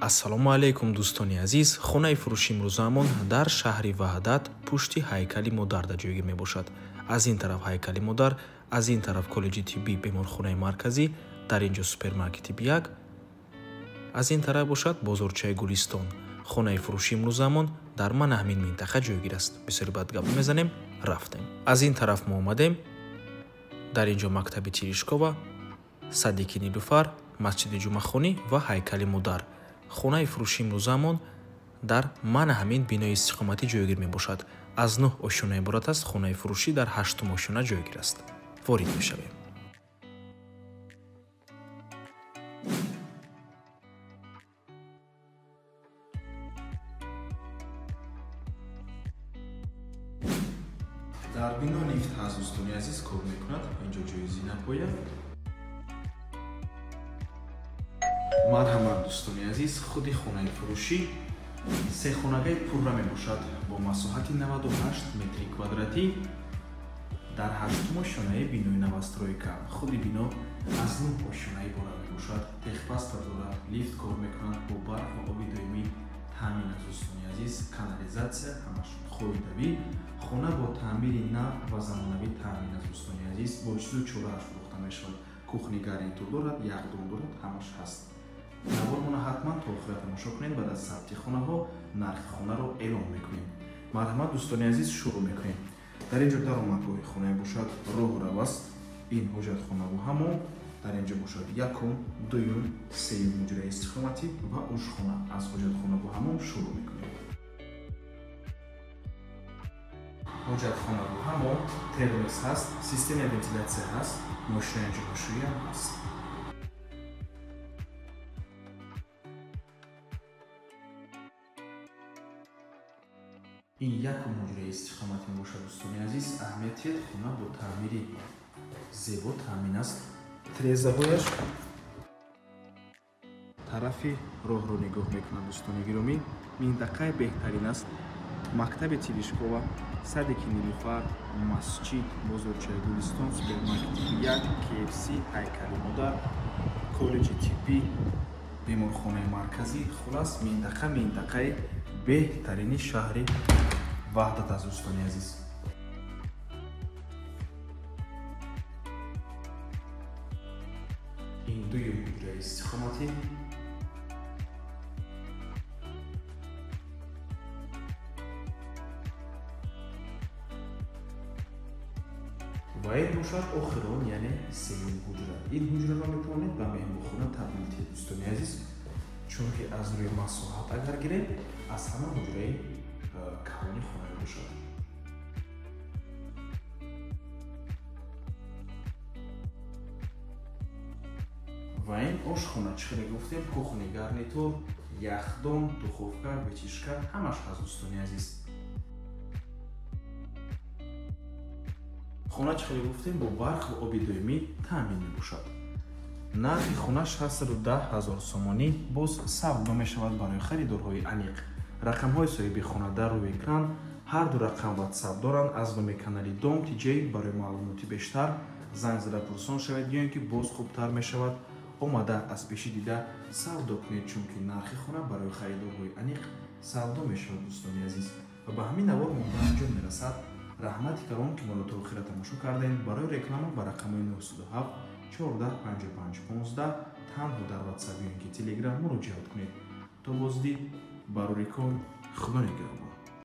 Ассалому алайкум, дӯстони азиз. Хонаи фурӯши имрӯзаамон дар шаҳри Ваҳдат, пушти ҳайкали модар дар ҷойгир мебошад. Аз ин тараф ҳайкали модар, аз ин тараф коллеҷи тиббӣ, беморхонаи марказӣ, дар ин ҷо супермаркети Бияк, аз ин тараф бошад бозорчаи Гулистон. Хонаи фурӯши имрӯзаамон дар мана ҳамин минтақа ҷойгир аст. Бисёри бад гап мезанем, рафтем. Аз ин тараф мо омадем, дар ин ҷо мактаби Тиришкова, садики Нилуфар, масҷиди Ҷумъахонӣ ва ҳайкали модар. Хонаи фурӯши имрӯзаамон дар мана ҳамин бинои истиқоматӣ ҷойгир мебошад. Аз 9 ошёна иборат аст. Хонаи фурӯшӣ дар 8-ум ошёна ҷойгир аст. Ворид мешавем. Дар бино лифт ҳаст, дӯстони азиз, кор мекунад. Инҷо ҷои зинапоя. Марҳамат, дӯстони азиз, худи хонаи фурӯшӣ сехонагаи пурра мебошад бо масоҳати 98 метри квадратӣ дар 8-ум ошёнаи бинои новостройка. Худи бино аз 9 ошёна иборат мебошад. Техпаспорт дорад, лифт кор мекунад, бо барқ ва оби доимӣ таъмин аст, дӯстони азиз. Канализатсия ҳамаш қоидавӣ. Хона бо таъмири нав ва замонавӣ таъмин аст, дӯстони азиз. Бо чизу чорааш фурӯхта мешавад. Кухни гарнитур дорад, яхдон дорад, ҳамаш ҳаст. Навормона ҳатман то охира тамошо кунед. Баъд аз сабти хонаҳо нархи хонаро эълон мекунем. Марҳамат, дӯстони азиз, шурӯъ мекунем. Дар ин ҷо даромадгоҳи хонае бошад, роҳрав аст. Ин ҳоҷатхонаву ҳамом. Дар ин ҷо бошад якум, дуюм, сеюм ҳуҷраи истиқоматӣ ва ошхона. Аз ҳоҷатхонаву ҳамом шурӯъ мекунем. Ҳоҷатхонаву ҳамом, термос ҳаст, системаи вентилятсия ҳаст, мошинаи ҷомашӯиам ҳаст. Ин якум ҳуҷраи истиқоматӣ мебошад, дӯстони азиз. Аҳамиятият, хона бо таъмири зебо таъмин аст. Тирезаҳояш тарафи роҳро нигоҳ мекунад, дӯстони гиромӣ. Минтақаи беҳтарин аст. Мактаби Тиришкова, садики Нилуфар, масҷид, бозорчаи Гулистон, супермаркети Як, KFC, ҳайкали модар, коллеҷи тиббӣ, беморхонаи марказӣ. Хулас, минтақа минтақаи беҳтарини шаҳри Ваҳдат аст, дӯстони азиз. Ин дуюм ҳуҷраи истиқоматӣ. Ва ин бошад охирон, яъне сеюм ҳуҷра. Ин ҳуҷраро метавонед ба меҳмонхона табдил диҳед, дӯстони азиз, чунки аз рӯи масоҳат агар гирем, аз ҳама ҳуҷраи калони хона мебошад. Ва ин ошхона, чӣ хеле гуфтем, кухни гарнитур, яхдон, духовка, вытяжка ҳамаш ҳаст, дӯстони азиз. Хона, чӣ хеле гуфтем, бо барқ ва оби доимӣ таъмин мебошад. Нархи хона 610 000 сомонӣ, боз савдо мешавад барои харидорҳои аниқ. Рақамҳои соҳиби хона дар рӯи экран, ҳар ду рақам ватсап доранд. Аз номи канали Дом ТЖ барои маълумоти бештар занг зада пурсон шавед, ё ин ки боз хубтар мешавад омада аз пеши дида савдо кунед, чунки нархи хона барои харидорҳои аниқ савдо мешавад, дӯстони азиз. Ва ба ҳамин навор мо ба анҷом мерасад. Раҳмати калон, ки моро то охира тамошо кардем. Барои реклама ба рақамҳои 907 14 55 15 танҳо дар WhatsApp ё ин ки Telegram муроҷиат кунед. То боздид, барори кор, Худо нигаҳбон.